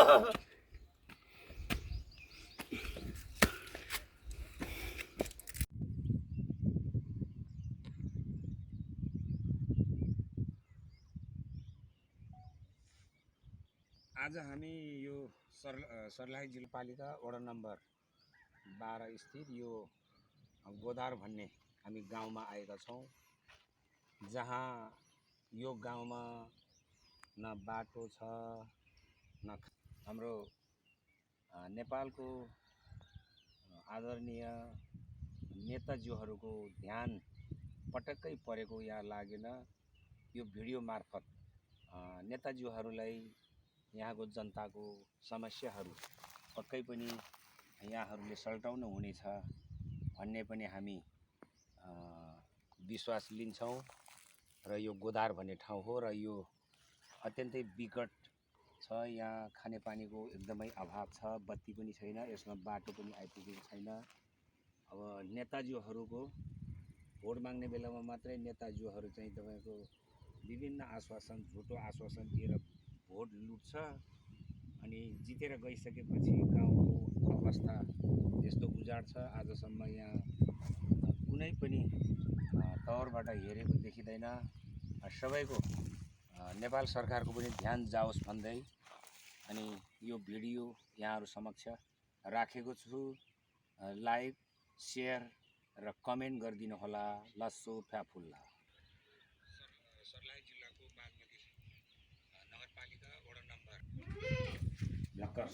आज हामी यो सर्लाही जिल्लापालिका वडा नम्बर 12 स्थित यो गोदार भन्ने हामी गाउँमा आएका छौँ, जहाँ यो गाउँमा न बाटो छ न हाम्रो नेपालको आदरणीय नेताज्यूहरूको ध्यान पटक्कै परेको यहाँ लागेन। यो भिडियो मार्फत नेताज्यूहरूलाई यहाँको जनताको समस्याहरू पक्कै पनि यहाँहरूले सल्टाउनु हुनेछ भन्ने पनि हामी विश्वास लिन्छौँ। र यो गोदार भन्ने ठाउँ हो र यो अत्यन्तै विकट छ। यहाँ खानेपानीको एकदमै अभाव छ, बत्ती पनि छैन, यसमा बाटो पनि आइपुगेको छैन। अब नेताज्यूहरूको भोट माग्ने बेलामा मात्रै नेताज्यूहरू चाहिँ तपाईँको विभिन्न आश्वासन, झुटो आश्वासन दिएर भोट लुट्छ, अनि जितेर गइसकेपछि गाउँको अवस्था यस्तो उजाड छ। आजसम्म यहाँ कुनै पनि तौरबाट हेरेको देखिँदैन। सबैको नेपाल सरकारको पनि ध्यान जाओस् भन्दै अनि यो भिडियो यहाँहरू समक्ष राखेको छु। लाइक, सेयर र कमेन्ट गरिदिनु होला। लस्सो फ्याफुल्ला। सर्लाही जिल्लाको बागमती नगरपालिका वडा नम्बर ब्लकर